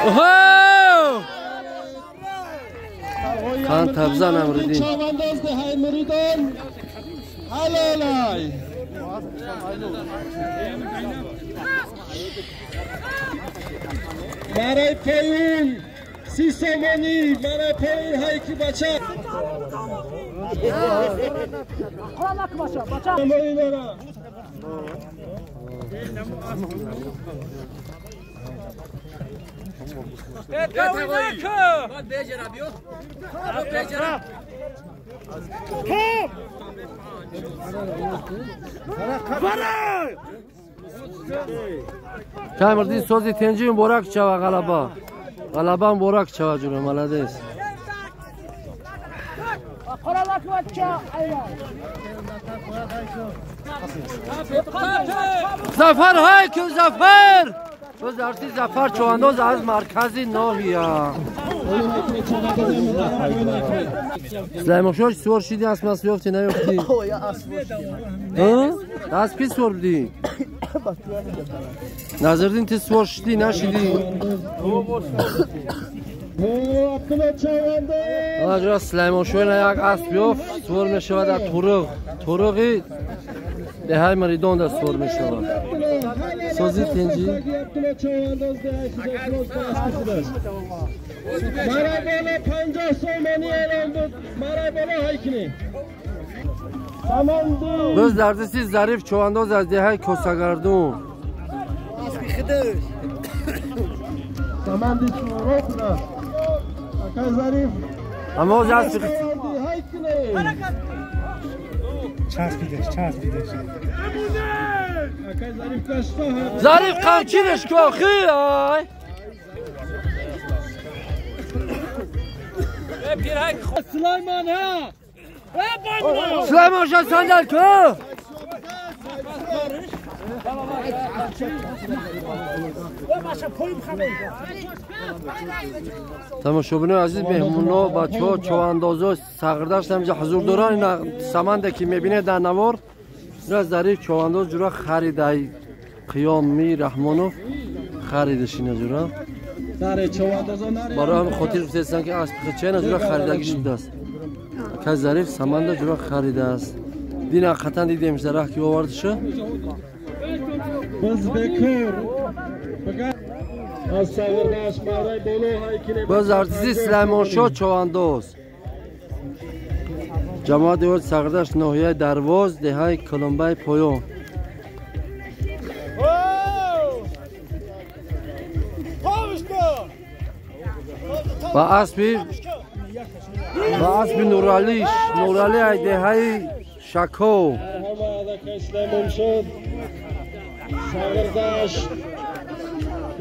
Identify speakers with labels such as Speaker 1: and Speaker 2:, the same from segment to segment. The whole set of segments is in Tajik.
Speaker 1: اوه خان تبزن امردین
Speaker 2: برای پایون 30 سامانی برای پایون هایکی بچه
Speaker 1: Kamردin sozi tenci مبارک چوا غلبا غلبا مبارک چوا جوره مالادس ظفر های که ظفر باز ارتی ظفر چوانداز از مرکزی ناحیه سلیمان سوار شدی اسب اسب یافتی نیافتی؟ اسب کی سوار بودی؟ نظردین تی سوار شدی نشدی؟ آنجا سلیمان شوی یک اسب یافت سوار میشود در طرق طرقی دههای مریدان در سوار میشود سازی تنجی
Speaker 2: مرا بالا 50 سامانی اعلام بود مرا بالا هایکنی
Speaker 1: باز دردسی ظریف چوانداز از دههای کوساگردون اما از اسب ظریف قمچینش که آخی آی
Speaker 2: سلیمان ها
Speaker 1: سلیمان شاه صندل که تماشابینان عزیز مهمونا بچه‌ها چواندازا سغردشت همینجا حضور دارن. این سمنده که میبینه در نوار از ظریف چوانداز جورا خریده قیامی رحمانوف خریدش اینا جورا برای هم خاطر گفتن که اسب چه جورا خریدگیش بوده است که ظریف سمنده جورا خریده است. دین حقیقتا دیدیم در که آوردشه باز ارتزی سلیمان شاه چوانداز جماعت دیوار سغردشت ناحیه درواز دههای کلمبه پایان. با اسبی نورالی نورالی دههای شکو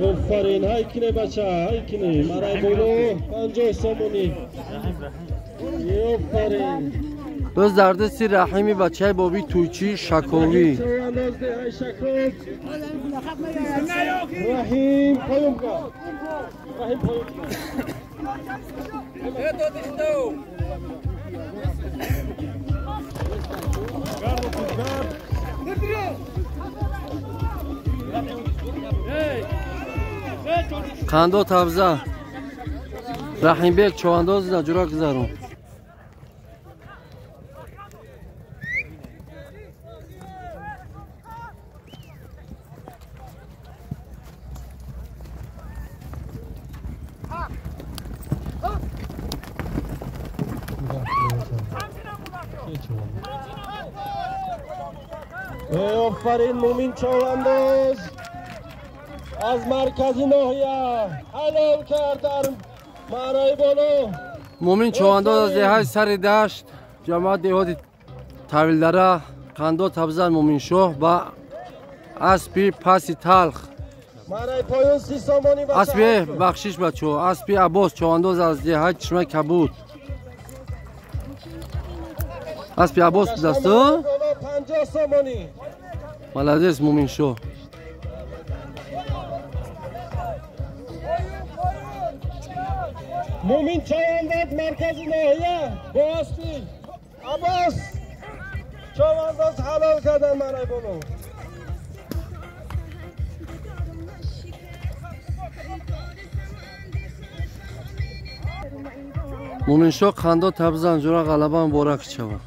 Speaker 2: آفرین هایکنه بچه هایکنه مرا بالا 50 سامانی آفرین.
Speaker 1: باز دردسی رحیمی بچه بابی توچی شکوی
Speaker 2: رحیم پایون کن رحیم پایون کن
Speaker 1: قندو تبزه رحیم بیک چوانداز در جورا گذارم.
Speaker 2: آفرین مومین چوانداز از مرکزی ناحیه حلال کرد در معنای بالا.
Speaker 1: مومین چوانداز از دههای سر دشت جماعت دهات طویلدره قندو تبزن مومین شاه با اسبی پسی تلخ اسبی بخشش بچه اسبی عباس چوانداز از دههای چشمه کبود اسبی عباس دستو ملادس مومین شاه.
Speaker 2: مومین چوانداز مرکز ناحیه با اسبی عباس چوانداز حلال کردن مرای بالا.
Speaker 1: Муминшо қандо табзан ҷура ғалаба муборак шава.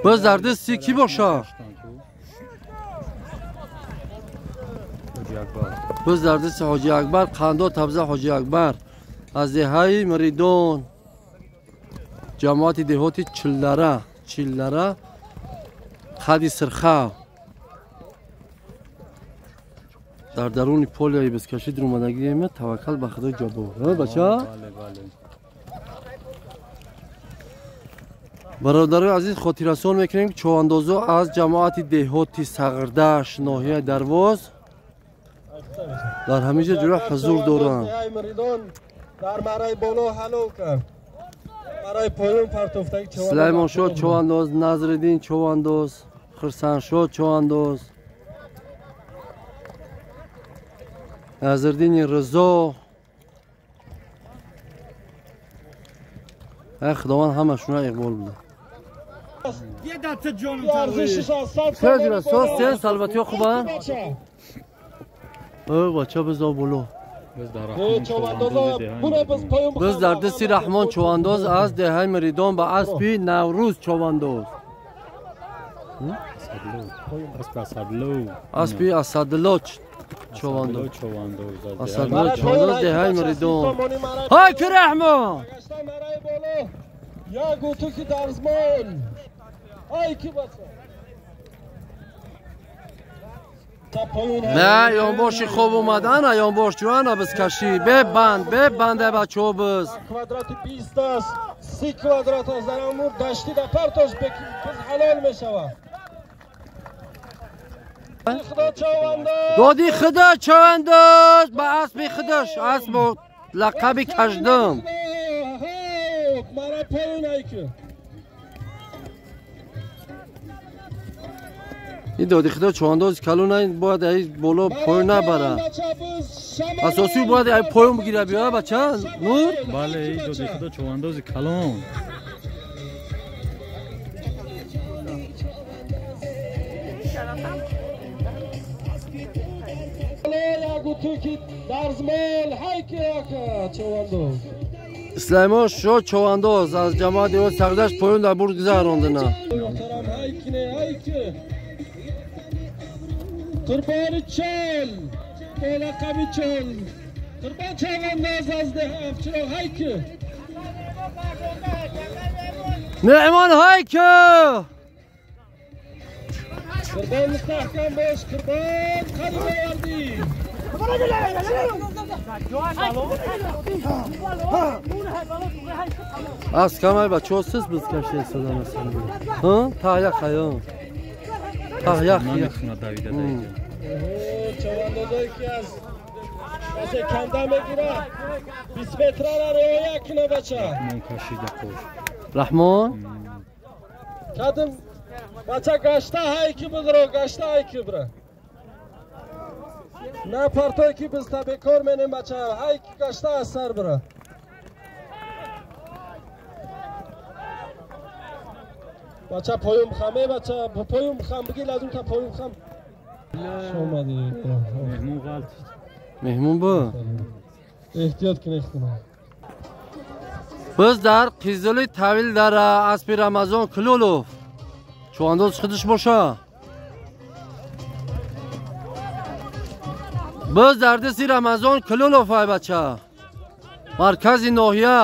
Speaker 1: Боз дар дасти кӣ боша? Боз дар дасти Ҳоҷи Акбар қандо табза Ҳоҷи Акбар аз деҳаи Миридон ҷамоати деҳоти Чилдара қади Сирхав дар даруни полияи бизкашӣ дуромадагием. Таваккал ба Худои ҷаббор. Бача бародарои азиз, хотиррасон мекунем, ки човандозо аз ҷамоати деҳоти Сағирдашт ноҳияи Дарвоз дар ҳамин ҷо ҷура ҳузур доранд. Сулаймоншоҳ човандоз, Назриддин човандоз, Хурсандшоҳ човандоз, Назриддини Ризо. Ай Худованд ҳамашуна иқбол буда. Соз сен салватиҳо хубанд? Бача бизо боло. Biz дар дасти Раҳмон човандоз аз деҳаи Миридон ба аспи Наврӯз човандоз. Аспи Асадло човандоз. Асадло човандоз деҳаи Миридон. Ҳай ки Раҳмон! Не, ёнбоши хоб омад. Ана ёнбош ҷу, ана бизкашӣ. Бебанд, бебанде бачаҳо биз.
Speaker 2: Квадрати 20 аст, 30 квадрат аст. Дар амур дашти да партош биз ҳалол мешавад.
Speaker 1: Доди Худо човандоз ба аспи худаш, асп бо лақаби каждум.
Speaker 2: Мара поён айки.
Speaker 1: Ин доди Худо човандоз калон бояд ай боло поён набара. Асосӣ бояд ай поён бигира биё бача Нур.
Speaker 3: Бале, ин доди Худо човандози калон.
Speaker 1: Сулаймон шо човандоз аз ҷамоати деҳоти Сағирдашт поён дар бурд гузарондина.
Speaker 2: Қурбони чол, бо лақаби чол. Қурбон човандоз аз деҳа Ҳафтчироғ ҳайки.
Speaker 1: Меҳмон ҳайки!
Speaker 2: Қурбон мустаҳкам бош, Қурбон қадим овардӣ.
Speaker 1: Аз камай бачаҳо сиз бизкашӣ истодан астанд. Таҳ як ҳаё. Таҳ як.
Speaker 2: Човандозое ки аз касе канда мегирад 20 метрара риоя куна бача.
Speaker 1: Раҳмон
Speaker 2: кадим бача гашта ҳай ки бидро, гашта ҳай ки бира. На партой ки биз та бекор менем бача, ҳай ки гашта аз сар бира. Бача поён бихам, бача поён бихам, бигир лазум та поён бихам.
Speaker 3: Меҳмон ғалт.
Speaker 1: Меҳмон бу.
Speaker 2: Эҳтиёт кунед худо.
Speaker 1: Biz дар Қизили Тавил дара аспи Рамазон Кулолов. Човандоз худаш боша. Biz дар дасти Рамазон Кулолов ай бача. Маркази ноҳия.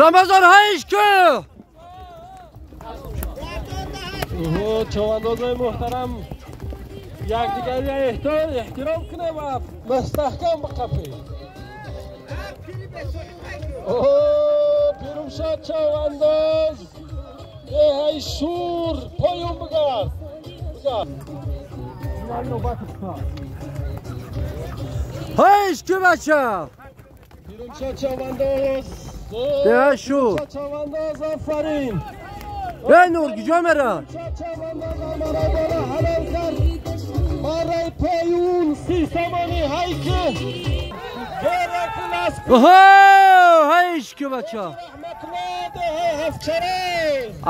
Speaker 1: Рамазон ҳайш ки!
Speaker 2: Човандозои муҳтарам, якдигарро эҳтиром кунем ва мустаҳкам биқапем. Пирумшод човандоз деҳаи Шур поён бигард.
Speaker 1: Ҳайш ки бача!
Speaker 2: Пирумшод човандоз
Speaker 1: деҳаи Шур.
Speaker 2: Човандоз офарин.
Speaker 1: Эй Нур, куҷо мерад?
Speaker 2: Барои поён 30 сомонӣ ҳайки.
Speaker 1: Ҳайш ки бача!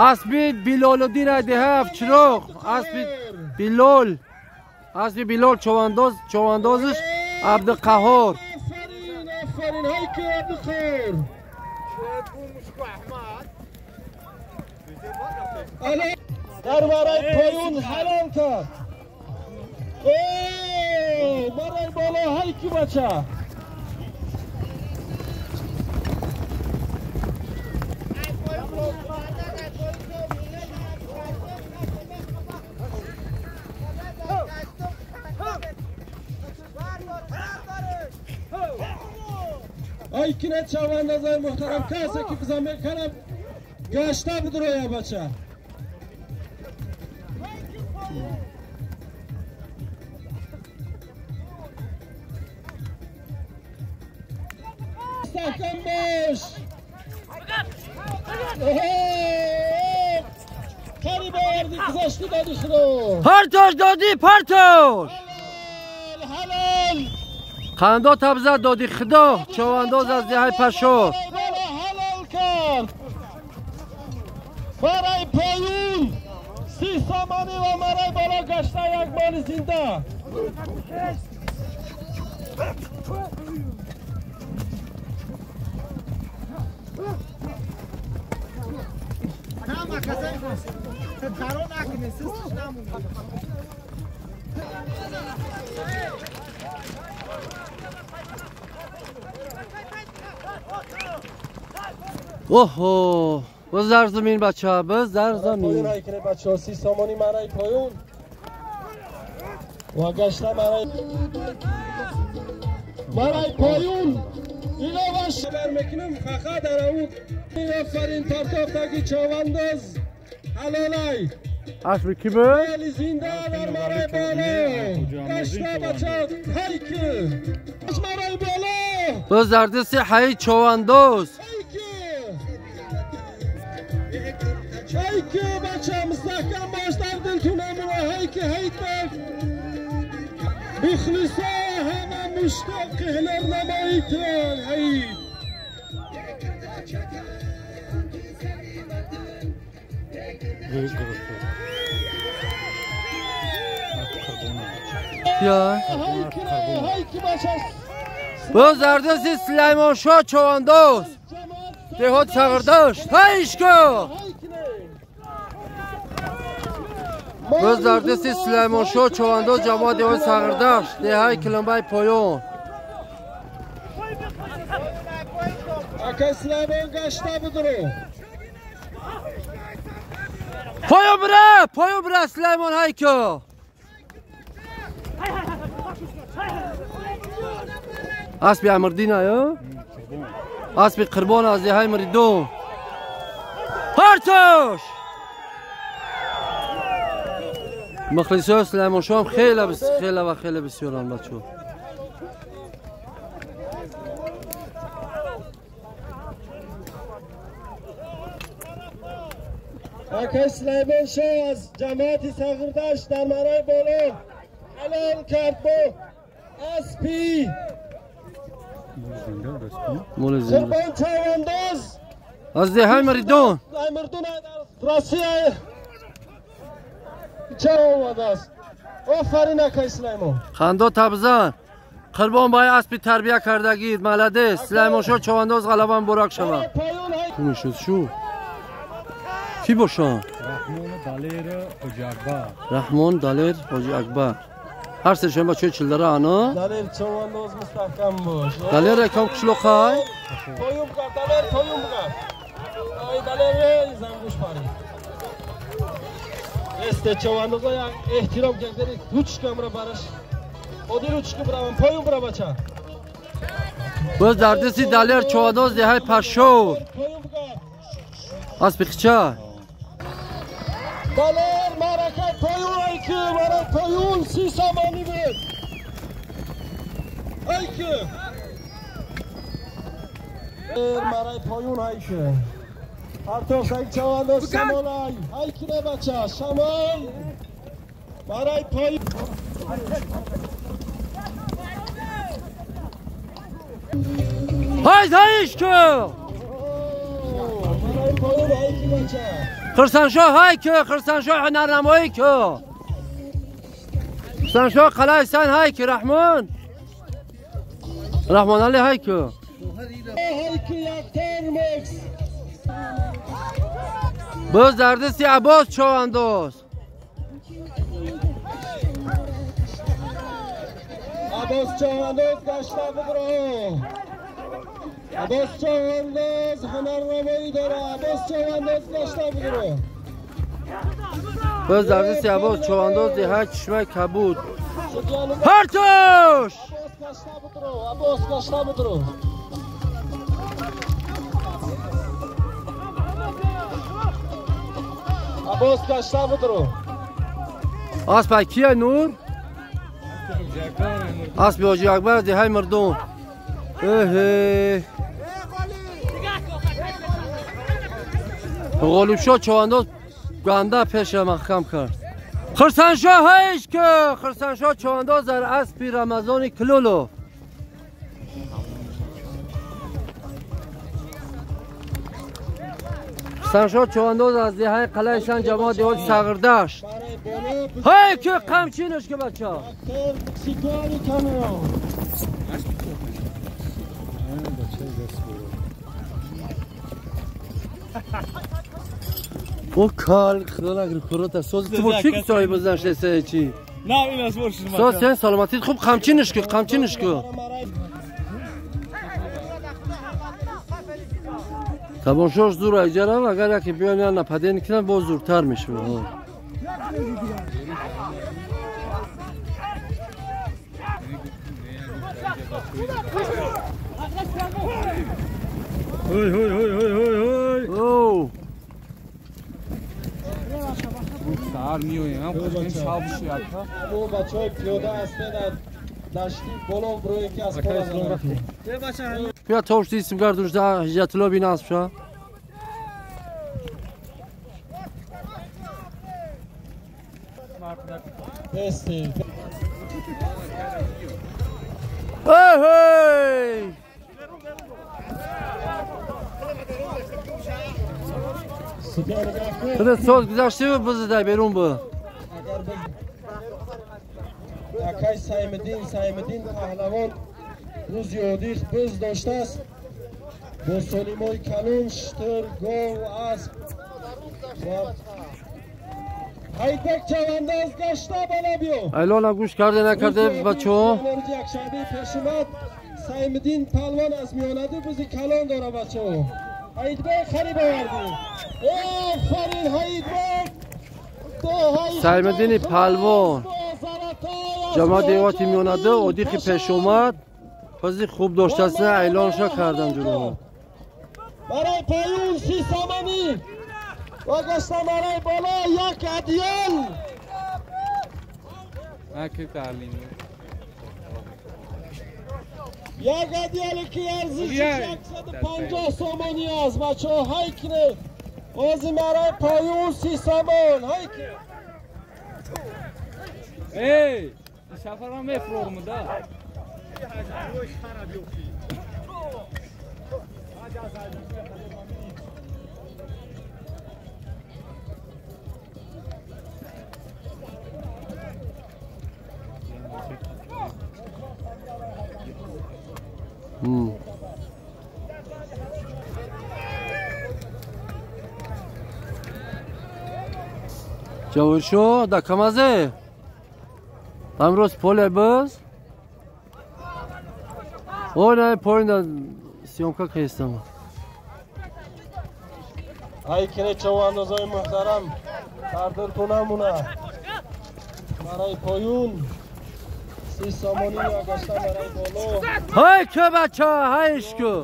Speaker 1: Аспи Билолуддин деҳаи Ҳафтчироғ, аспи Билол. Асби Билол човандоз, човандозиш Абдуқаҳор.
Speaker 2: Офарин, офарин, ҳайки Абдуқаҳор. Дар барои поён ҳалол кард. Барои боло ҳайки бача. Ай кине чавандозои муҳтарам, касе ки бизан мекунам гашта бидроя бача. Мустаҳкам бош. Қариб оварди, гузашти доди худо.
Speaker 1: Партош доди, партош.
Speaker 2: Ҳалол.
Speaker 1: Қандо табза доди худо, човандоз аз деҳаи Пашор.
Speaker 2: Ҳалол кард. Барои поён 30 сомонӣ ва барои боло гашта як моли зинда.
Speaker 1: اوه بزر زمین بچه ها، بزر زمین.
Speaker 2: بچه ها 30 سامانی مرای پایون و گشته مرای پایون اینا باش برمیکنم فقط در اون. آفرین ترتافتگی چاونداز حلالای.
Speaker 1: اسب کی بود؟
Speaker 2: خیلی زنده در مرای بالا گشته بچه هیکل مرای بالا.
Speaker 1: بزر دستی حی چاونداز.
Speaker 2: هیکی بچه مستحکم باش در دلتون امرو. هیکی هیتک مخلصا همه مشتاق هنرنماییتون. هیت
Speaker 1: بزردسی سلیمان شاه چوانداز деҳот Сағирдашт. Ҳайшко. Бозардеси Сулаймоншоҳ човандоз ҷамоат деҳоти Сағирдашт, деҳаи Килимбаи поён.
Speaker 2: Акай Сулаймон гашта будро.
Speaker 1: Поён бира, поён бира Сулаймон ҳайко. Аспи Амирдин ая? Аспи Қурбон аз деҳаи Миридон. Партош! Мухлисои Сулаймоншоҳ хеле хеле ва хеле бисёранд бачаҳо.
Speaker 2: Акай Сулаймоншоҳ аз ҷамоати Сағирдашт дар марои боло ҳалол кард бо аспи Қурбон чавандоз
Speaker 1: аз деҳаи Миридон.
Speaker 2: Миридон дар Россия ча омадааст. Офарин акай Сулаймон.
Speaker 1: Хандо табзан. Қурбон бай аспи тарбия кардагид. Маладес. Сулаймоншоҳ чавандоз ғалаба муборак шавад. Кунишуд шу. Ки бошанд?
Speaker 3: Раҳмон Далер Ҳоҷи Акбар.
Speaker 1: Раҳмон Далер Ҳоҷи Акбар. Ҳар сешон бачаҳои чилдара ана.
Speaker 2: Далер чавандоз мустаҳкам бош.
Speaker 1: Далер якам қишлоқай.
Speaker 2: Поён кард, Далер поён кард. Ай Далер зангуш парид. Este чавандоза як эҳтиром кардани ручкамра бараш. Оди ручка бравам, поён бра бача.
Speaker 1: Боз дар дасти Далер чавандоз деҳаи Пашор. Аспи хича.
Speaker 2: Далер марака поён айки, мара поён 30 сомонӣ буд. Айки. Марай поён айки. Артоқ чавандоз шамолай. Айки не бача, шамол. Марай поён.
Speaker 1: Ҳай ҳайшко.
Speaker 2: Марай поён айки бача.
Speaker 1: Хурсандшоҳ ҳай ки, Хурсандшоҳ ҳунарнамоӣ ки. Хурсандшоҳ қалаи сан ҳайки Раҳмон. Раҳмон Али ҳайку.
Speaker 2: Ҳайки яктор мекс.
Speaker 1: Боз дар дасти Аббос човандоз.
Speaker 2: Аббос човандоз гашта бидро. Аббос човандоз ҳунарнамоӣ дора. Аббос човандоз гашта бидро.
Speaker 1: Боз дар дасти Аббос човандоз деҳаи Чишмаи Кабуд. Ҳартуш!
Speaker 2: Аббос гашта бидро. Аббос гашта бидро.
Speaker 1: Асп кия Нур? Аспи Ҳоҷи Акбар деҳаи Мардон. Эҳе. Ғолибшоҳ човандоз ганда пеша маҳкам кард. Хурсандшоҳ ҳеҷ ки Хурсандшоҳ човандоз дар аспи Рамазони Килоло. Хурсандшоҳ човандоз аз деҳаи қалаи Сан ҷамоат деҳоти Сағирдашт. Ҳей ки қамчинаш ки бача. О кал худо нагир курота соз ту бо чӣ соҳиб бизан шеса чӣ?
Speaker 3: На ин аз бор шуд.
Speaker 1: Соз сен саломатит хуб қамчинаш ки қамчинаш ки. Тамошош зур айҷарам агар яке биён я нападен кунам боз зуртар мешавад.
Speaker 3: Ой ой ой ой ой ой.
Speaker 1: Оу.
Speaker 3: Сар меоем, қашқин шаб шуд.
Speaker 2: Бо бачаҳои пиёда ҳастед дар дашти боло брои ки аз пола заданд.
Speaker 1: Бия товш дистим гардунш да ҳиҷатулло бин аспша. Эй! Худат соз гузаштиву бизидай берун бу.
Speaker 2: Акай Саймиддин, Саймиддин паҳлавон рӯзи одих биз доштааст бо солимои калон штыр, гов, асп ва Ҳайдбек чавандоз гашта бала биё.
Speaker 1: Айлона гӯш карде накарде бачаҳо.
Speaker 2: Рӯзи якшанбе пеш омад Саймиддин палвон аз миёнаду бизи калон дора бачаҳо. Ҳайдбек хариб овардӣ. Офарин Ҳайдбек.
Speaker 1: Саймиддини палвон ҷамоат деҳоти миёнаду одихи пеш омад пази хуб доштааст айлонша кардан ҷуроҳо.
Speaker 2: Барои поюн 30 сомонӣ ва гашта барои боло як адёл. Як адёле ки арзиши 150 сомонӣ аст бачаҳо ҳай кунед. Ози барои поюн 30 сомон ҳай кунед.
Speaker 3: Эй, сафарам мефурорм да.
Speaker 1: Ҷавоншо да камазе. Амрӯз поле боз. О, не, поинда съёмка кестам.
Speaker 2: Ай кине чавандозои муҳтарам, тардирту намуна. Барои поюн 30 сомонӣ ва гашта барои боло.
Speaker 1: Ҳай ки бача, ҳай ишку.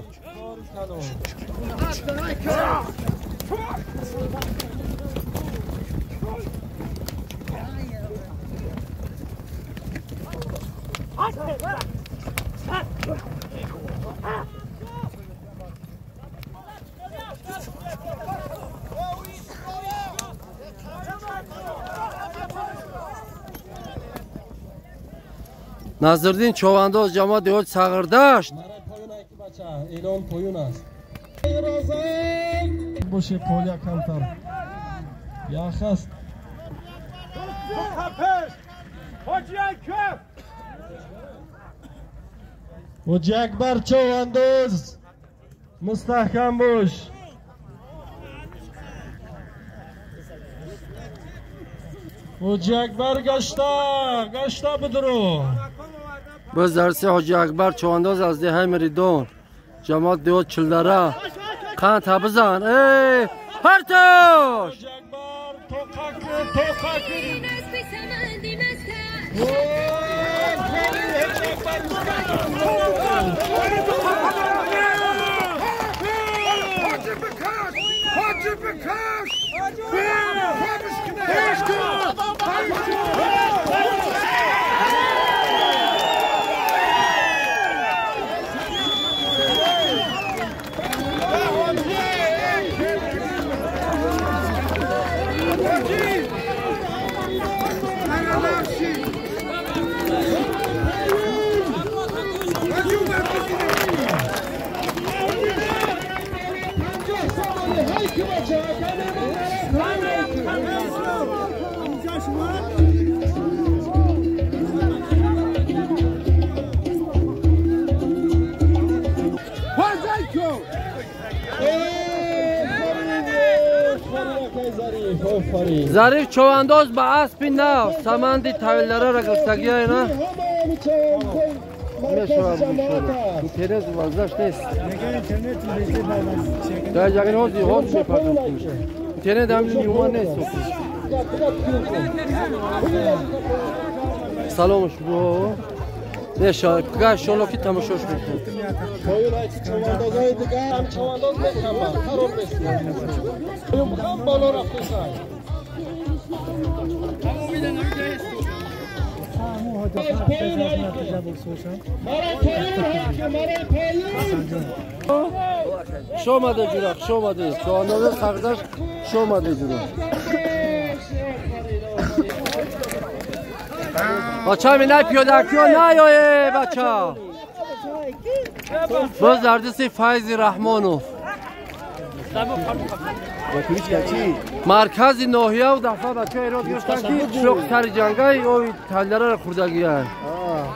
Speaker 1: Назриддин човандоз ҷамоат деҳоти Сағирдашт.
Speaker 2: Барои поюн айки бача, эълон поюн аст. Боше поля камтар. Ях аст. حاجی اکبر چوبندوز مستحکم باش. حاجی اکبر گشته بدرو.
Speaker 1: باز درسی حاجی اکبر چوبندوز از ده مریدون جماعت دیو چلدره قند بزن ای پرتوش.
Speaker 2: حاجی اکبر توقع
Speaker 1: ظریف چوبنداز به اسب نو سمند طویلدره را گرفتگی اینا میشود اینترنت وزنش نیست در جگن هوزی هوز میپردم اینترنت همین یومان نیست. سلام شما نشا گاش شما کی تماشاش میکنید.
Speaker 2: چوبندازهای دیگه هم چوبنداز میخوام خراب نیست. هم بالا رفته سر.
Speaker 1: شما جورا شما ده چوبنداز سردش شما ده جورا. بچه می نه پیاده کیو نه یای بچه. باز دردسی فیض رحمانوف مرکز ناحیه و دفعه بچه ایراد گرفتن که شوق سر جنگه او تلدره را خوردگی هست.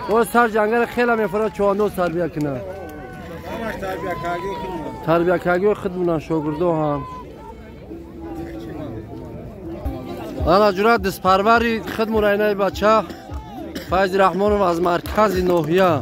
Speaker 1: او سر جنگه را خیلی میفرد چوبنداز تربیه کنه. تربیه کردی خودمونن شاگردو هم. انا جورا دست پروری خودمون اینای بچه فیض رحمانوف از مرکز ناحیه.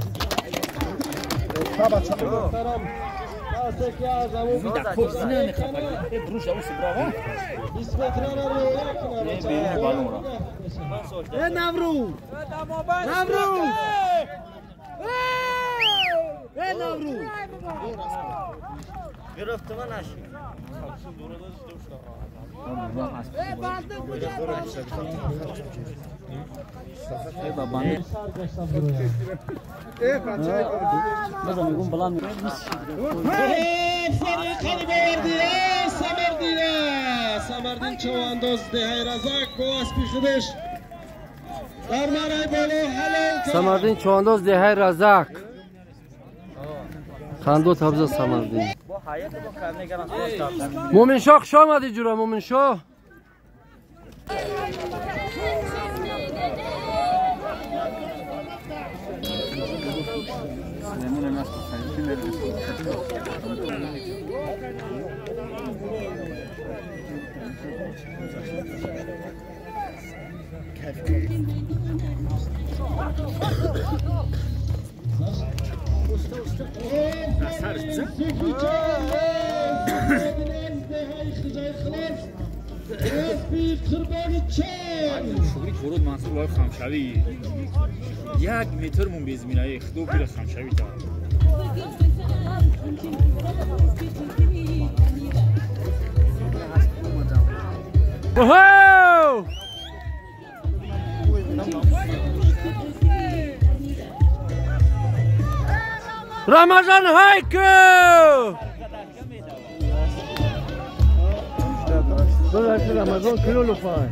Speaker 2: سمردین چوانداز دهی رزاق با اسبی خودش در مرای بالا حلال.
Speaker 1: سمردین چوانداز دهی رزاق خندو تبزه سمردین. مومن شاه خوش آمدی جورا مومن شاه.
Speaker 3: ورود منصور وای خمشوی یک متر مون بیزمینای خدو بیر خمشوی تا
Speaker 1: رمضان هایکو رمضان کلو لفای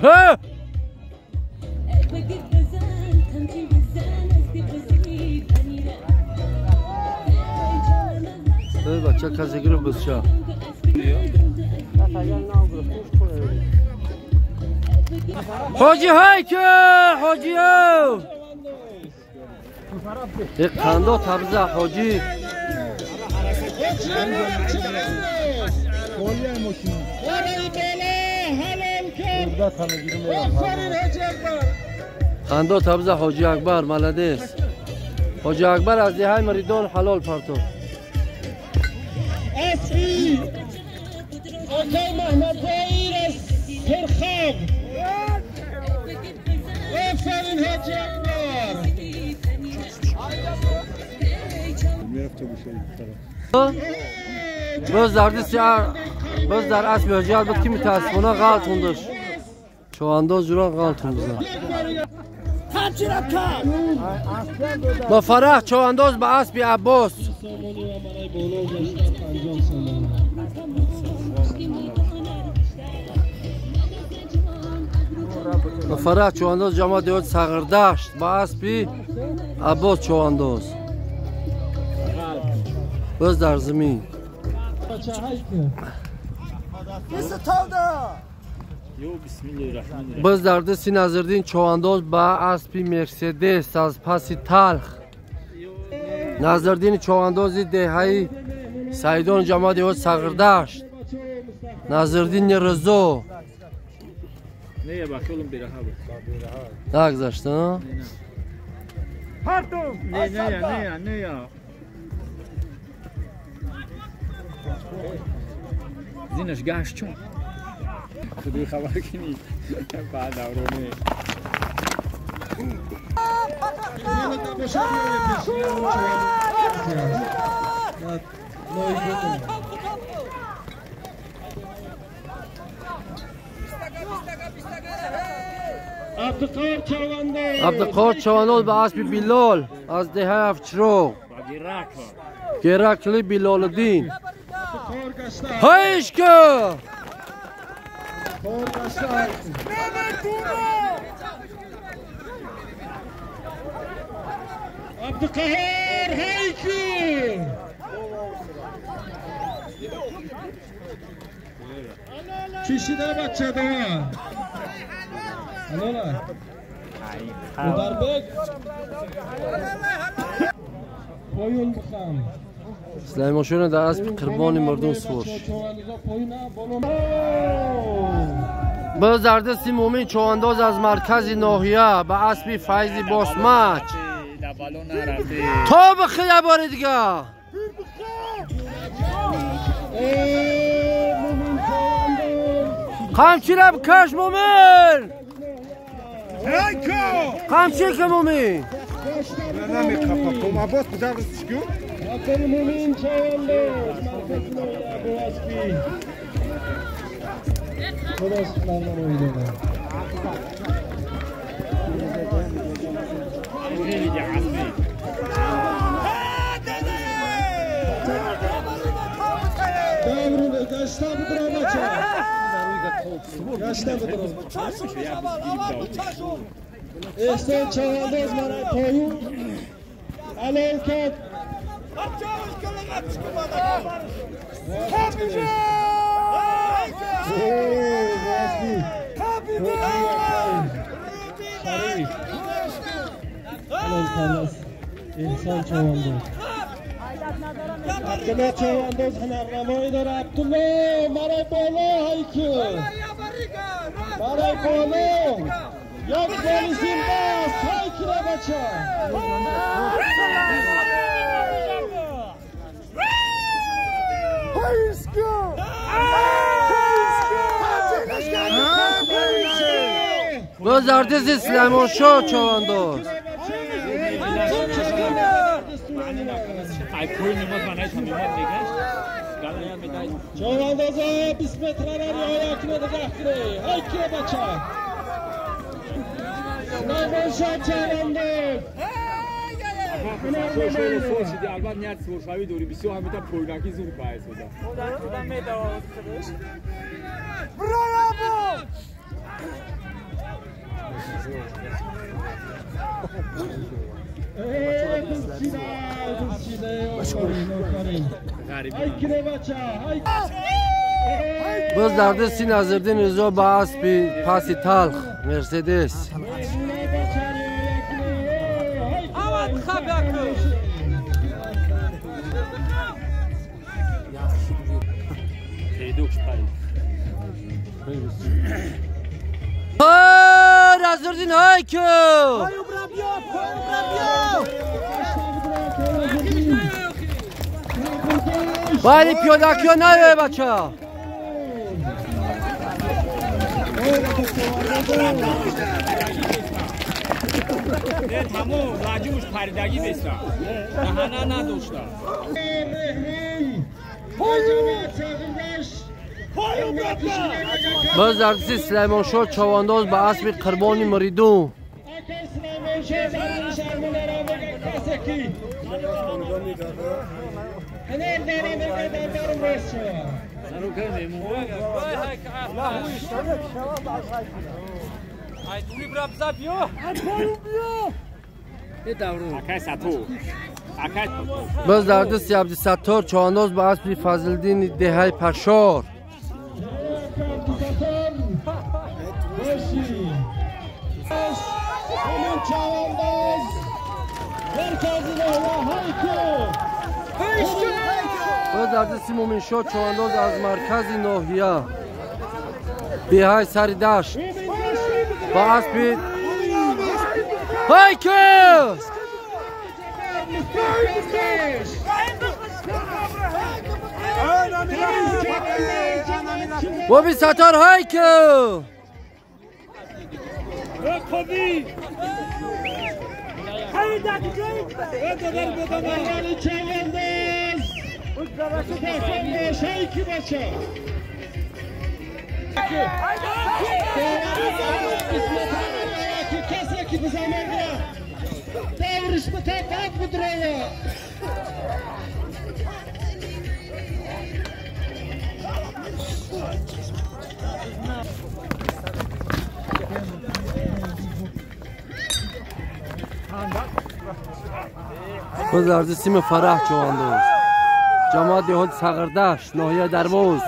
Speaker 1: ها. Бача касе гирифт бизча. Ҳоҷи ҳайке, ҳоҷи қандо табза ҳоҷи. Қандо табза ҳоҷи Акбар, молодец. Ҳоҷи Акбар аз деҳаи Маридон ҳалол партов.
Speaker 2: Асби акай Маҳмадзоир аз Сурхоб. Офарин ҳоҷи Акбар.
Speaker 1: Боз боз дар асби ҳоҷи Акбар ки мутаассифона ғалт хондаш. Човандоз ҷура ғалт хондуза. Ба фараҳ човандоз ба асби Аббос. Ба фараҳ човандоз ҷамоат деҳот Сағирдашт ба асби Аббос човандоз. Боз дар замин. Боз дар дасти Назирдин човандоз ба аспи Мерседес аз паси талх. Назирдини човандози деҳаи Саидон ҷамоат деҳот Сағирдашт. Назирдини Ризо. Нагзашт, а?
Speaker 3: Не. Зинаш гашт чун. Худи хабар кини. Баъд давроне.
Speaker 1: Абдуқор човандоз ба аспи Билол аз деҳаи Афчироғ. Геракли Билолиддин. Ҳайшка!
Speaker 2: Абдуқаҳор ҳайку! Чишида бачада? Алола. Ударбек. Поюн бихам.
Speaker 1: Сулаймоншоҳ дар аспи қурбони мардум сувор. Боз дар дасти Мӯмин човандоз аз маркази ноҳия ба аспи Файзи Босмач. То бихия бори дига. Қамчира бикаш Мӯмин! Қамчи ки Мӯмин!
Speaker 2: Мӯмин човандоз маркази ноҳия бо аспи худо суханнамоӣ дорад. Гашта бидро бача. Гашта бидро. Эҳсон човандоз марай поюн алол кард. Эҳсон човандоз. Абдулло човандоз ҳунарнамоӣ дорад. Абдулло марай боло ҳайку. Марай боло. Як боли зинда аст. Ҳайкира бача.
Speaker 1: Боз дар дасти Сулаймоншоҳ човандоз.
Speaker 2: Човандоза 20 метрара риоя кунед, нигоҳ кунед. Ҳайкира бача. Сулаймоншоҳ човандоз.
Speaker 3: Албат ният своршавӣ дорӣ, бисёр ҳамита пойнаки зур баҳсода.
Speaker 1: Боз дар дасти Назирдин Ризо ба аспи паси талх Мерседес. Назирдин ҳайку! Вали пиёдакиё наёе бача!
Speaker 3: Не тамом лаҷумш паридагӣ беста. Даҳана надошта.
Speaker 1: Боз дар дасти Сулаймоншоҳ чавандоз ба аспи Қурбони Муридун. Боз дар дасти Абдусаттор чавандоз ба аспи Фазлиддини деҳаи Пашор. Боз дар дасти Муминшоҳ чавандоз аз маркази ноҳия деҳаи Сари Дашт ба аспи ҳайку! Боби Саттор ҳайку! Боз дар дасти Сими Фараҳ чавандоз. Ҷамоат деҳоти Сағирдашт, ноҳияи Дарвоз.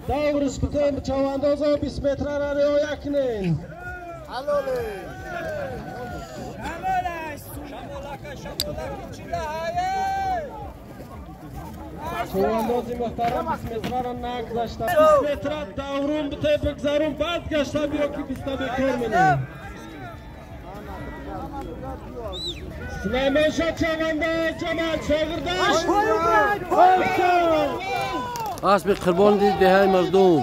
Speaker 2: Давриш битем чавандозо 20 метрара риоя кунен. Чавандози муҳтарам 20 метрара нагзашта. 20 метра даврум бите бигзарум, баъд гашта биё ки 20 бекор менем. Сулаймоншоҳ чавандоз ҷамоат Шогирдашт.
Speaker 1: Аспи Қурбони деҳаи Мардум.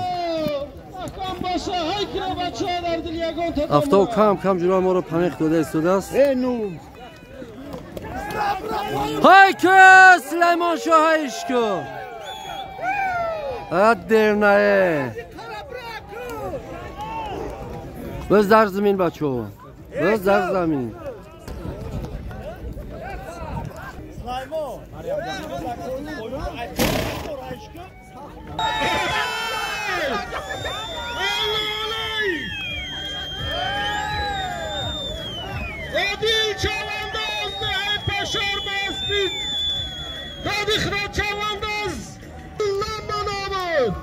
Speaker 1: Афтоб кам кам ҷурои моро памех дода истодааст. Ҳайку Сулаймоншоҳ ҳайшку! Дернае! Боз дар замин бачо. Боз дар замин.
Speaker 2: Adil Çavandoz dehay Paşar Basbit. Dadixra Çavandoz. Lambanabod.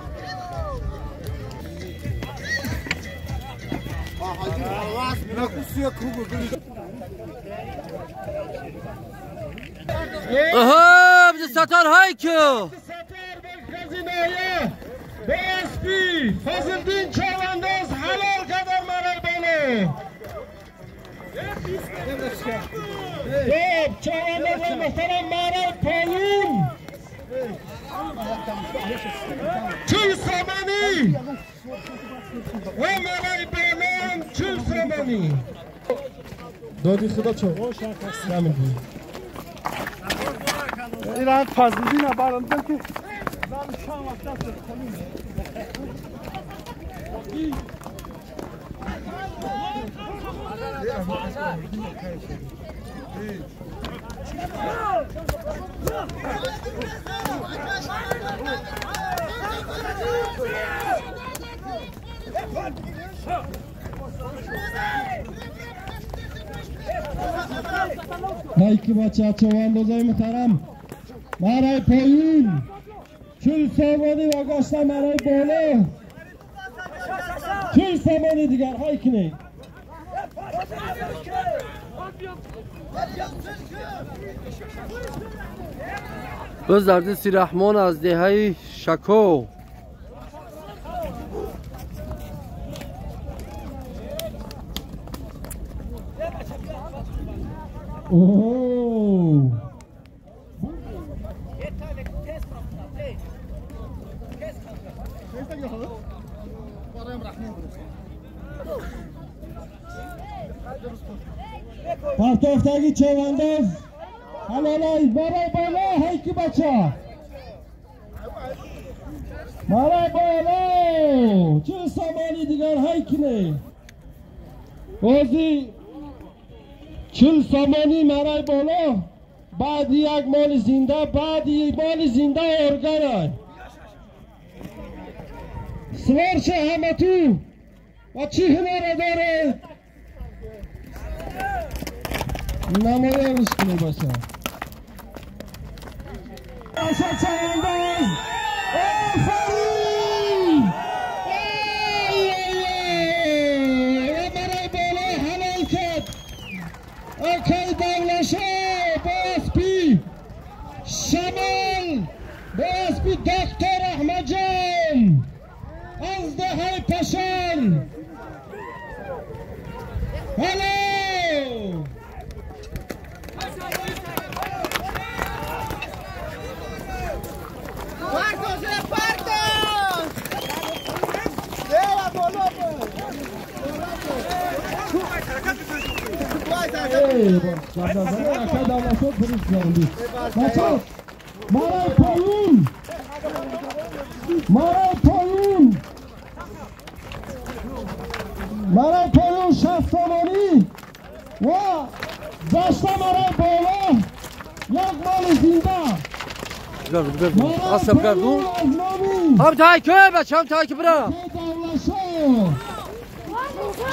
Speaker 1: Aha, Abdusattar hayku.
Speaker 2: Sattar markazi nohiya. Basbi Fazliddin Chavandoz halol qadar marabani. Xo'p, chavandozlar muhtaram Maral Polun. 40 somoni. Va Maral Polun 40 somoni. Dodi xudo cho'g'o shaqaslamidi.
Speaker 4: İran Fazliddin barandan ki
Speaker 2: Hayki бача човандозои муҳтарам, барои поён 40 сомонӣ ва гашта барои боло 40 сомонӣ дигар. Ҳай кунед.
Speaker 1: Боз дар дасти Раҳмон аз деҳаи Шако.
Speaker 2: Оҳо! Партофтаги човандоз ҳалолай барои боло. Ҳайки бача барои боло 40 сомонӣ дигар. Ҳай кунед. Бози 40 сомонӣ барои боло, баъди як моли зинда, баъди моли зинда органай сворша ҳамату ва чӣ ҳунара доре намоянш кунед бача. Бача чавандоз, офарин! Барои боло ҳалол кард акай Давлашо бо аспи Шамол, бо аспи доктор Аҳмадҷон аз деҳаи Пашон. Ҳало! بچه مرای پایون، مرای پایون، مرای پایون 60 سомонӣ ва гашта марай боло як моли зинда.
Speaker 1: Асаб гардун. Ҳам тайки бача, ҳам тайки бира.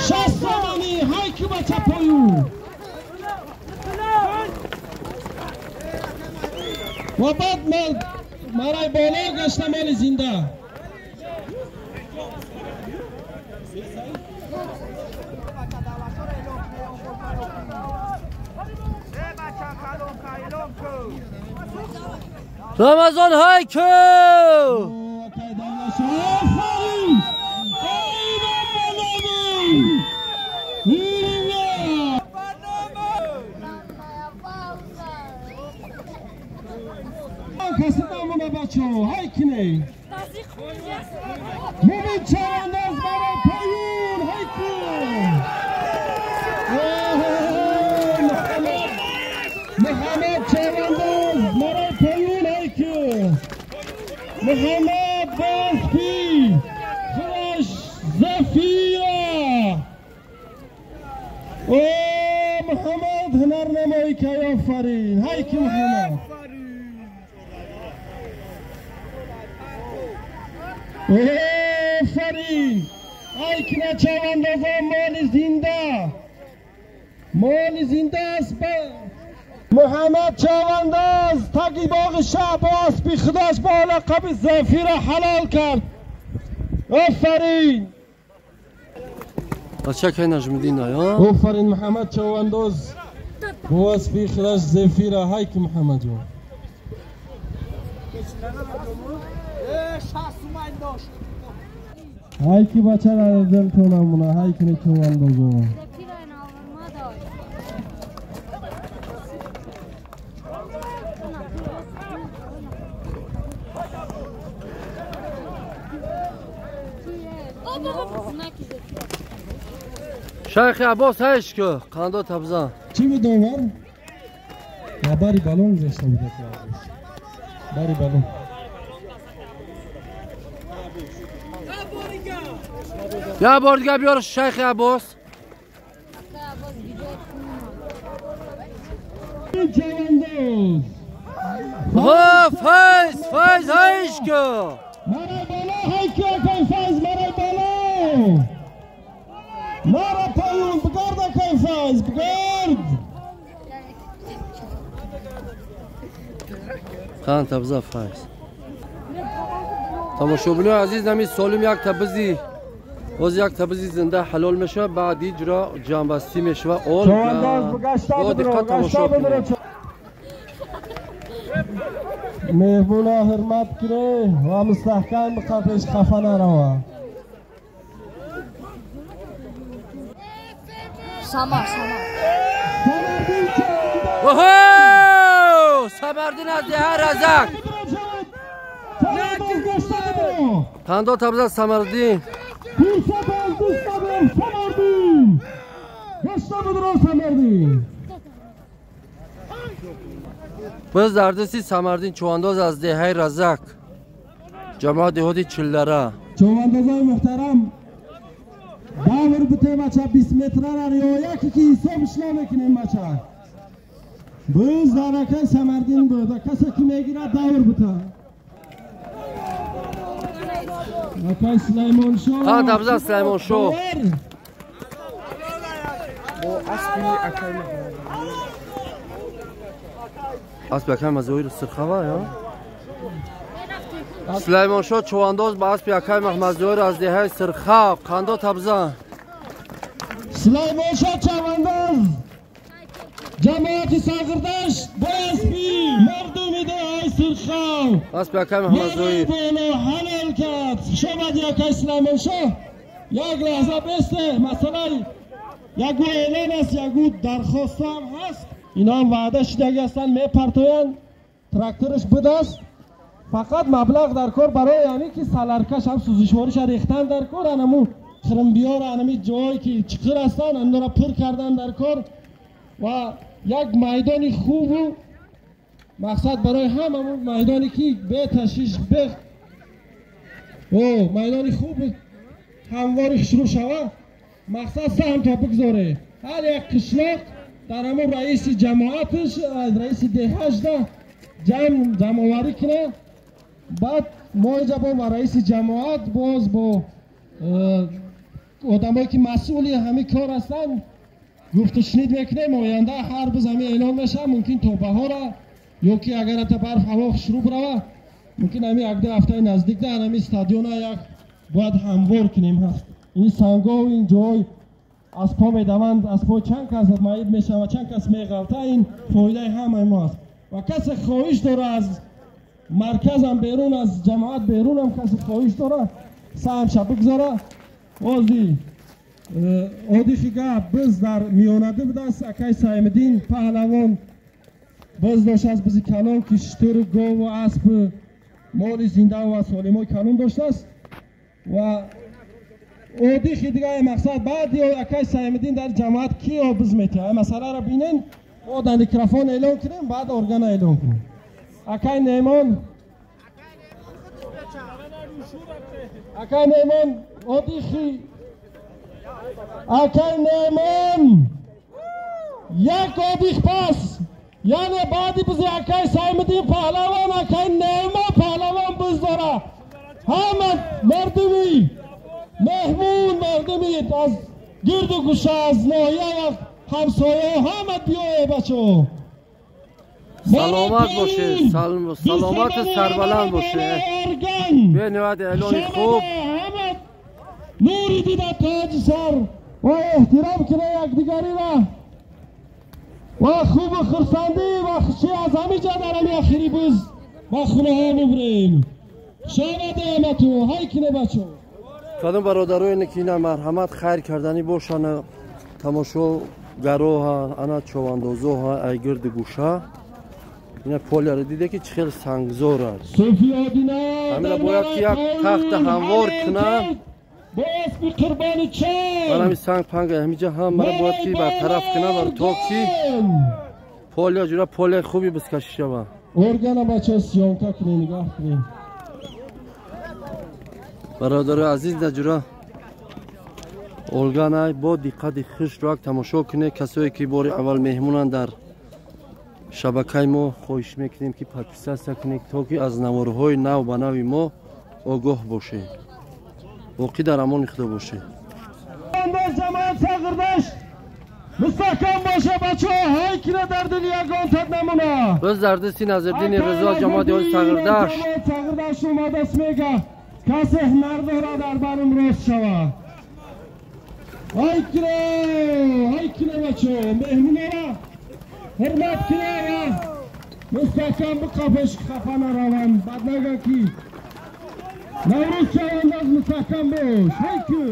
Speaker 2: 60 сомонӣ. Ҳайки бача поюн ва баъд марай боло гашта моли зинда.
Speaker 1: Рамазон ҳайку!
Speaker 2: Каси намона бачаҳо, ҳай кине. Мумин чавандоз барои поюн, ҳай кун. Муҳаммад чавандоз барои поюн, ҳай кун. Муҳаммад Боспи худаш Зафира. О Муҳаммад ҳунарнамоӣ кард, офарин. Ҳай ки Муҳаммад. Офарин! Ай кина чавандозон, моли зинда, моли зинда аст. Муҳаммад чавандоз таги боғи шаҳ бо аспи худаш бо лақаби Зафира ҳалол кард. Офарин!
Speaker 1: Бача кай Наҷмиддин ая?
Speaker 2: Офарин Муҳаммад чавандоз бо аспи худаш Зафира. Ҳай ки Муҳаммадҷон. Ҳай ки бача дилтон намона, ҳай ки чавандозо.
Speaker 1: Шайхи Аббос ҳайш ку қандо табзан.
Speaker 2: Чӣ буд довар? Бари балон гузашта буд. Бари балон.
Speaker 1: Я бор дига биёр Шайхи Аббос. ها فیض فیض هایش که
Speaker 2: مرا بالا های که اکای فیض مرا بالا مرا پایون بگرد اکای فیض بگرد
Speaker 1: خان تبزا فیض تماشابینای عزیز نمی سالم یک تبزی باز یک تبزی زنده حلال میشه بعد اجرا جنبستی میشه اول با دقت تماشا کنید
Speaker 2: مهمونا حرمت کنه و مستحکم بقفش خفه نروه
Speaker 5: سمر سمر
Speaker 1: اوه سمردین از ده رزق قندو تبزا سمردین باز دردسی سمردین چوانداز از دهه رزق جماعت دهاتی چلدره
Speaker 2: چواندازای محترم دور بوده بچه 20 متر را رعایت که حسابش نمیکنیم بچه باز درکه سمردین بوده کسی که میگیره دور بوده اکای سلیمان شو
Speaker 1: ها دبزا سلیمان شو اسب اکای مزویر سرخوا یا سلیمان شو چوانداز با اسب اکای محمدزویر از دهه سرخا قندا تبزا
Speaker 2: سلیمان شو چوانداز جماعت ساغردش با اسبی مردمی دهه سرخا
Speaker 1: اسب اکای محمدزویر
Speaker 2: حلال کرد شما اکای سلیمان شو یک لحظه بسته مثلا یکو اعلان است یکو درخواست هم هست اینا هم وعده شدگی هستن میپرتوین تراکتورش بدست فقط مبلغ در کار برای یعنی که سالارکش هم سوزشواریش ریختن در کار انمو خرمبیار انمی جایی که چقر هستن انو را پر کردن در کار و یک میدان خوب و مقصد برای هم همون میدانی که به تشیش به او میدان خوب همواری شروع شوه مقصد سهم تا بگذاره هر یک قشلاق در همون رئیس جماعتش رئیس دهش ده جمع آوری کنه بعد ما اینجا با رئیس جماعت باز با آدمایی که مسئولی همه کار هستن گفت و شنید میکنیم آینده هر بز همه اعلان میشه ممکن تا بهاره یا که اگر تا برف هوا شروع بروه ممکن همه یک دو هفته نزدیک ده همه استادیون یک باید هموار کنیم هست این سنگا و این جای از پا میدوند از پا چند کس معیب میشه و چند کس میغلطه این فایده همه ما است و کسی خواهش داره از مرکز هم بیرون از جماعت بیرون هم کسی خواهش داره سهمش بگذاره بازی عادی گپ بز در میانده بوده است اکای سایمدین پهلوان باز داشت از بزی کلان که شتر گاو و اسب مال زنده و سالمای کلان داشته است و عادی دیگه مقصد بعد یا اکای سایمدین در جماعت کی آبز میته مسئله را بینین ما در میکروفون اعلان کنیم بعد ارگان اعلان کنیم اکای نیمان اکای نیمان عادی اکای نیمان یک عادی پس یعنی بعدی بزی اکای سایمدین پهلوان اکای نیمان پهلوان بز داره همه مردمی مهمون مردمی از گرد و گوشه از ناحیه و همسایه همه بیایه بچه
Speaker 1: سلامت باشه سلامت سربلند باشه به نواد اعلان خوب
Speaker 2: نوری دیده تاج سر و احترام کنه یکدیگری را و خوب و خرسندی و خوشی از همه جا در همی اخیری بز و خونه ها مبریم شامد همتو های کنه بچه
Speaker 1: کدام برادرای که اینا مرحمت خیر کردنی باشن تماشاگرها انا چواندازوها ای گرد گوشه اینا پولی رو دیده که چه خیلی سنگزار است همینا باید که یک تخت هموار کنه من همین سنگ پنگ همینجا هم من باید که برطرف کنه برای تا که پولیا جورا پول خوبی بسکشی شوه
Speaker 2: ارگان بچه سیانکا کنی نگاه کنی
Speaker 1: برادر عزیز نجورا ارگان با دقت خوش را تماشا کنه کسایی که بار اول مهمونن در Шабакаи мо хоҳиш мекунем ки подписаться кунед, то ки аз наворҳои нав ба нави мо огоҳ бошед. Боқӣ дар амони Худо бошед.
Speaker 2: Мустаҳкам боша бачаҳо, ҳай кина дар дили ягон тад намона.
Speaker 1: Боз дар дасти Назриддини Ризо ҷамоати ҳои Сағирдашт.
Speaker 2: Сағирдашт омадаст, мега касе ҳунар дора дар барум рост шава. Ҳай кина, ҳай кина бачаҳо, меҳмонора ҳурмат кина ва мустаҳкам биқапеш, хафа нараванд, бад нага ки Наврӯз чавандоз мустаҳкам бош. Ҳай ки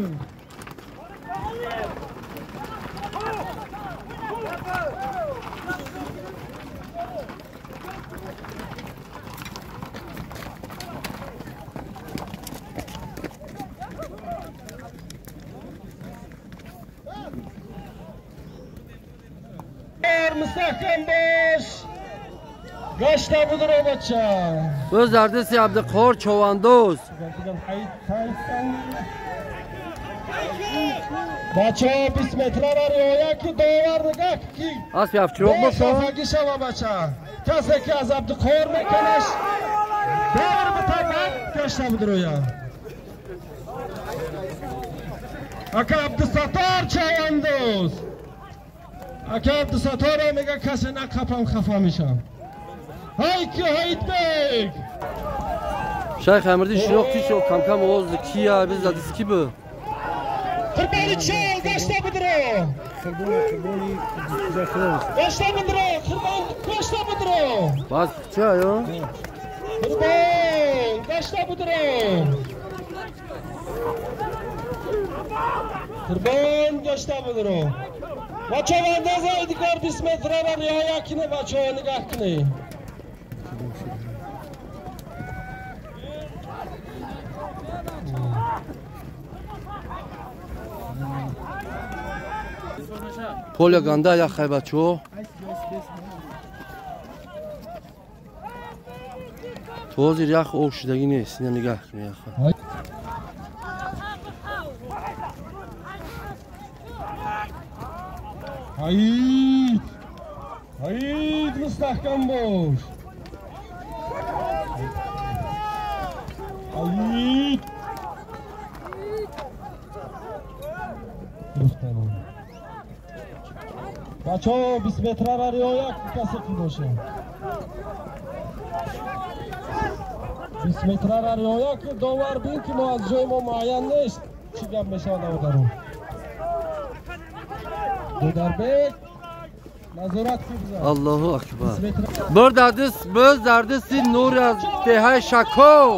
Speaker 2: мустаҳкам бош, гашта будро бача.
Speaker 1: Боз дар дасти Абдуқаҳор Човандоз.
Speaker 2: Бачаҳо 20 метрара риоя ки, довар нигоҳ ки
Speaker 1: аспи ҳафтчироқ боша.
Speaker 2: Хафагӣ шава бача. Касе ки аз Абдуқаҳор мекунаш давр битабад, гашта будроя. Ака Абдусаттор Чавандоз. Ака Абдусатторо мега касе накапам хафа мешам. Ҳай ки ҳайдбек.
Speaker 1: Шайх Амирди шинохти шо кам-кам овоз кия биз задис ки бу?
Speaker 2: Қурбони чол гашта будро.
Speaker 4: Қурбони
Speaker 2: гашта будро, қурбон гашта будро.
Speaker 1: Баз ча ё?
Speaker 2: Қурбон гашта будро. Қурбон гашта будро. Бачаҳо андозаи дигар 20 метрара риоя кунед, бачаҳо нигоҳ кунед.
Speaker 1: Поля ганда яхай бачаҳо. То ҳозир ях об шудагӣ нест, ина нигоҳ кунед яха.
Speaker 2: Ҳайд! Ҳайд, мустаҳкам бош! Ҳайд! Бачаҳо 20 метрара риоя касе ки боша. 20 метрара риоя ки, довар бин ки мо аз ҷои мо муайян нест чӣ гап мешавад наводаро. Дударбек назорат кунад.
Speaker 1: Аллоҳу акбар. Бир дардис, боз дардиси Нур аз деҳаи Шаков.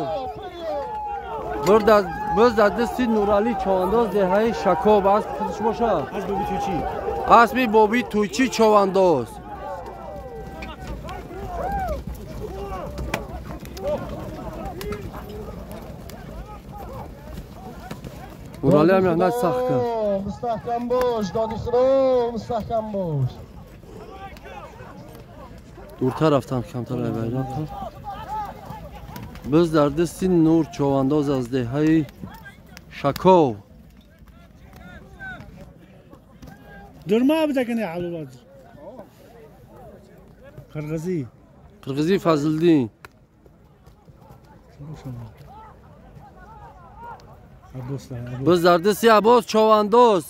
Speaker 1: Боз дардиси Нуралӣ Човандоз деҳаи Шаков. Асп худаш боша?
Speaker 4: Асп Боби Тӯйчӣ.
Speaker 1: Аспи Боби Тӯйчӣ Човандоз. Нуралӣ ҳам меҳнат сахт кард.
Speaker 2: Мустаҳкам бош, доди Худо, мустаҳкам бош.
Speaker 1: Дуртар рафтам, камтар айвай рафтам. Боз дар дасти Нур Човандоз аз деҳаи Шаков.
Speaker 4: Дурма бидакани алулад. Қирғизӣ.
Speaker 1: Қирғизӣ Фазлиддин. Боз дар дасти Аббос Човандоз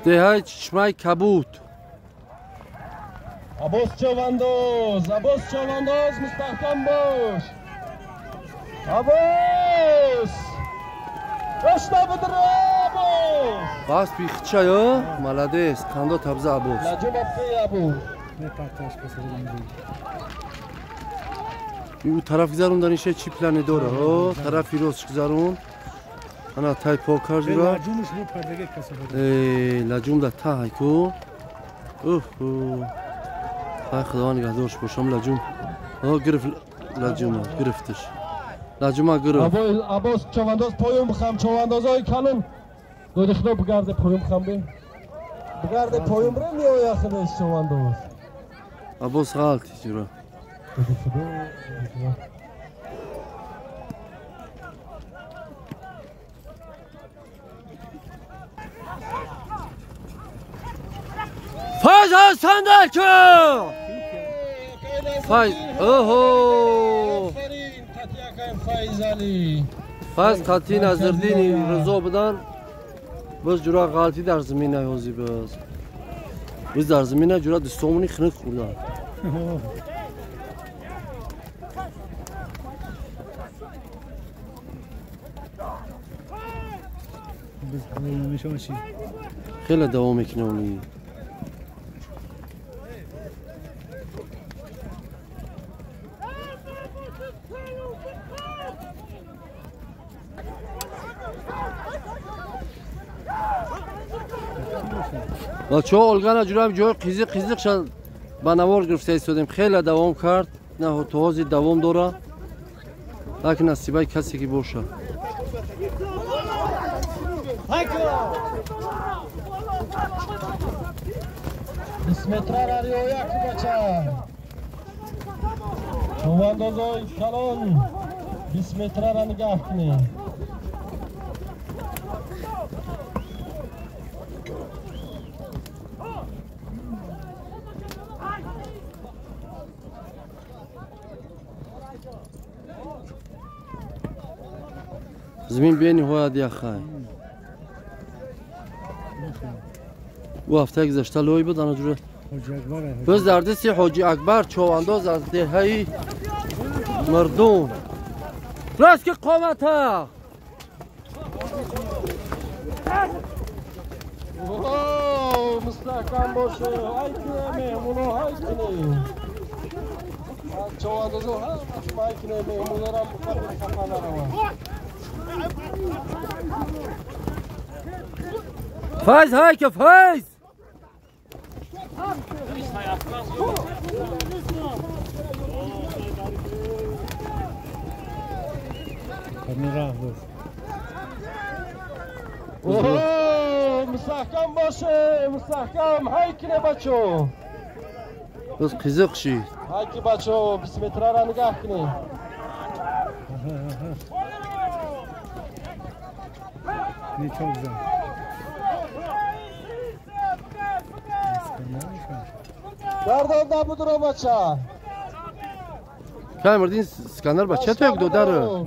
Speaker 1: деҳаи Чишмаи Кабуд.
Speaker 2: Аббос Човандоз, Аббос Човандоз, мустаҳкам бош. Аббос! Гашта будро Аббос!
Speaker 1: Бас пихча ё? Молодец, қандо табза Аббос.
Speaker 2: Лаҷум абқи Аббос.
Speaker 1: Ӯ тараф гузарондан иша чӣ плане дора? О, тарафи рост гузарон. Ана тай пок кард ра.
Speaker 4: Лаҷумш бу пардаги касафат.
Speaker 1: Лаҷум да та ку. Ух. Хай Худо нигаҳдорш бошам лаҷум. О, гирифт лаҷума, гирифтиш. Лаҷума гирифт.
Speaker 2: Аббос Човандоз поён бихам, човандозои калон. Доди Худо бигарде поён бихам бе. Бигарде поён бира меоя худаш човандоз.
Speaker 1: Аббос ғалти ҷура.
Speaker 2: Доди Худо.
Speaker 1: Файз Ҳасандаку! Файз. Оҳо! Файз қатъи Назрдини Ризо будан. Боз ҷура ғалатӣ дар замина ҳозӣ боз. Боз дар замина ҷура дустомони хинук хӯрдан. Хеле давом мекунем. Бачаҳо Олгана ҷурам ҷои қизиқ қизиқ шад ба навор гирифта истодем. Хеле давом кард, на то ҳозир давом дора. Лакин насибаи касе ки бошад.
Speaker 2: Бисметрара риоя ку бача. Чувандозои калон бисметрара нигаҳ кунед.
Speaker 1: Замин бениҳоят яхай. Ӯ ҳафтаи гузашта лой буд, ана ҷура. Боз дар дасти Ҳоҷи Акбар човандоз аз деҳаи Мардум. Рост ки қомата!
Speaker 2: Мустаҳкам боше, ҳай куне меҳмоно, ҳай куне. Човандозо ҳамашон ҳай куне меҳмонорам хафа нараванд.
Speaker 1: Файз ҳайка Файз!
Speaker 2: Мустаҳкам боше, мустаҳкам, ҳай куне бачо.
Speaker 1: Боз қизиқ шид.
Speaker 2: Ҳай ки бачо, бисметрара нигаҳ кунед. Гардон набудро бача.
Speaker 1: Кай мардин Искандар бача то як додару.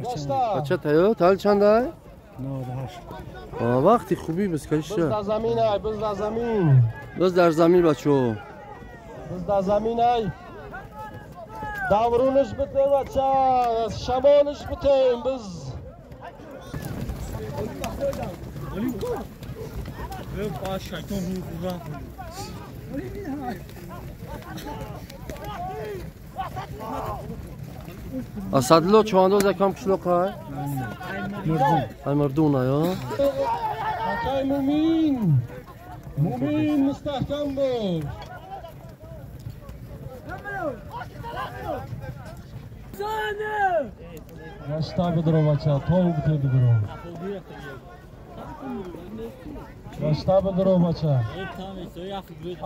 Speaker 1: Бача тайё, тал чандай?
Speaker 4: 98.
Speaker 1: Вақти хуби бискалиша.
Speaker 2: Биз дар замин ай, биз дар замин.
Speaker 1: Биз дар замин бачо.
Speaker 2: Биз дар замин ай. Давруниш бите бача, шамониш битем биз.
Speaker 1: Асадло чувандоз якам қишлоқай? Ай мардун ая?
Speaker 2: Акай Мумин! Мумин мустаҳкам бош! Гашта бидро бача, тов бите бидро. Гашта бидро бача.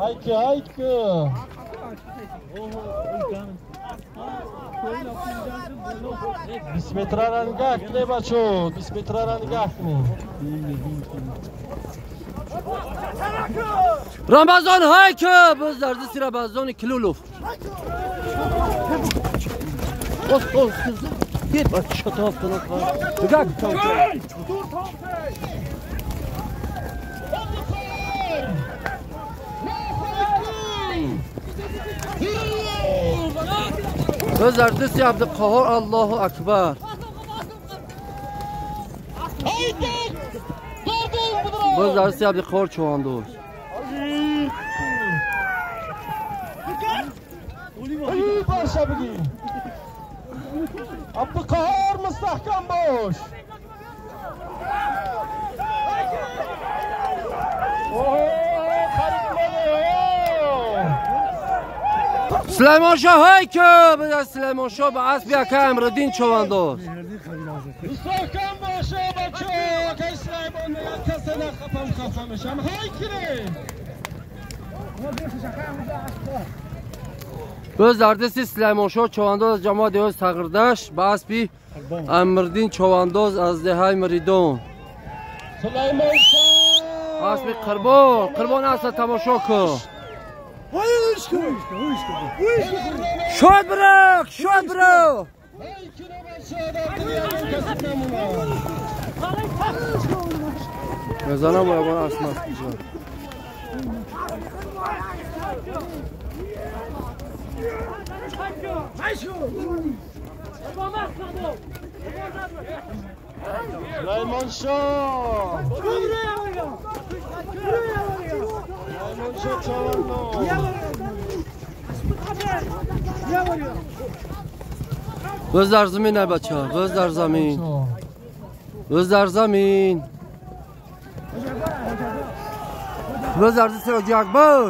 Speaker 2: Ҳайки, ҳайки! Бисметрара нигаҳ кунед бачо, бисметрара нигаҳ кунед.
Speaker 1: Рамазон ҳайки! Боз дар дасти Рамазони Килулов. Боз, боз, гир бача тоб кунад. Нигаҳ кун. Боз дар дасти Абдуқаҳор Аллоҳу акбар. Боз дар дасти Абдуқаҳор чувандоз.
Speaker 2: Абдуқаҳор мустаҳкам бош.
Speaker 1: Сулаймоншоҳ ҳайка! Биза Сулаймоншоҳ ба асби ака Амриддин чувандоз.
Speaker 2: Мустаҳкам боше бачо, акай Сулаймон мегӯяд касе нахафам хафа мешам. Ҳай кунед!
Speaker 1: Боз дар дасти Сулаймоншоҳ чувандоз аз ҷамоати деҳоти Сағирдашт ба асби Амриддин чувандоз аз деҳаи Миридон.
Speaker 2: Сулаймоншоҳ!
Speaker 1: Асби Қурбон, Қурбон асба тамошо кун. Шод бро, шод бро. Мезанам бо ягон асмат.
Speaker 2: Сулаймон шоҳ. Сулаймон шоҳ чавандоз.
Speaker 1: Боз дар замин ай бача, боз дар замин. Боз дар замин. Боз дар замин Ҳоҷи Акбар.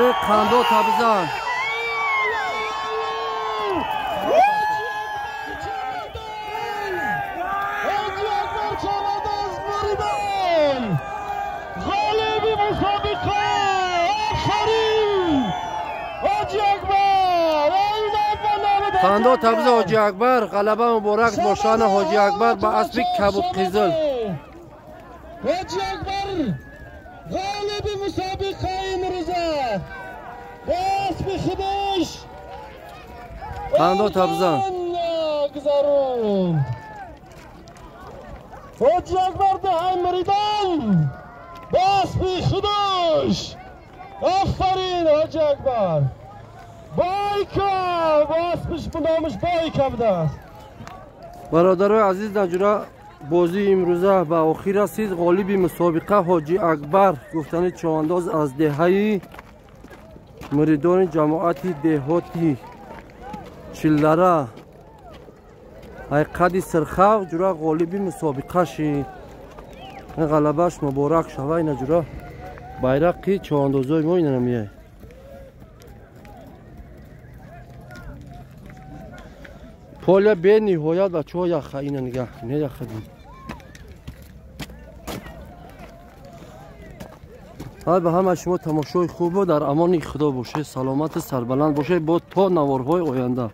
Speaker 1: Эй қандо табизан. Қандо табиза Ҳоҷи Акбар, ғалаба муборак бо шаъни Ҳоҷи Акбар ба аспи кабуд қизил.
Speaker 2: Ҳоҷи Акбар ғолиби мусобиқаи имрӯза бо аспи худаш.
Speaker 1: Қандо табиза
Speaker 2: гузаронд. Ҳоҷи Акбар деҳаи Муридон бо аспи худаш. Офарин Ҳоҷи Акбар. Бойка, бо аспиш номаш Бойка будааст.
Speaker 1: Бародарои азиз, наҷура бозии имрӯза ба охир расид. Ғолиби мусобиқа Ҳоҷи Акбар, гуфтани човандоз аз деҳаи Муридони ҷамоати деҳоти Чилдара ҳайқади Сирхав ҷура ғолиби мусобиқа шид. Ин ғалабааш муборак шава. Ина ҷура байрақи човандозои мо ина меяй. Поля бениҳоят бачаҳо яха, ина нигаҳ не яха дин. Ҳай ба ҳама шумо тамошои хубу дар амони Худо бошед, саломату сарбаланд бошед бо то наворҳои оянда.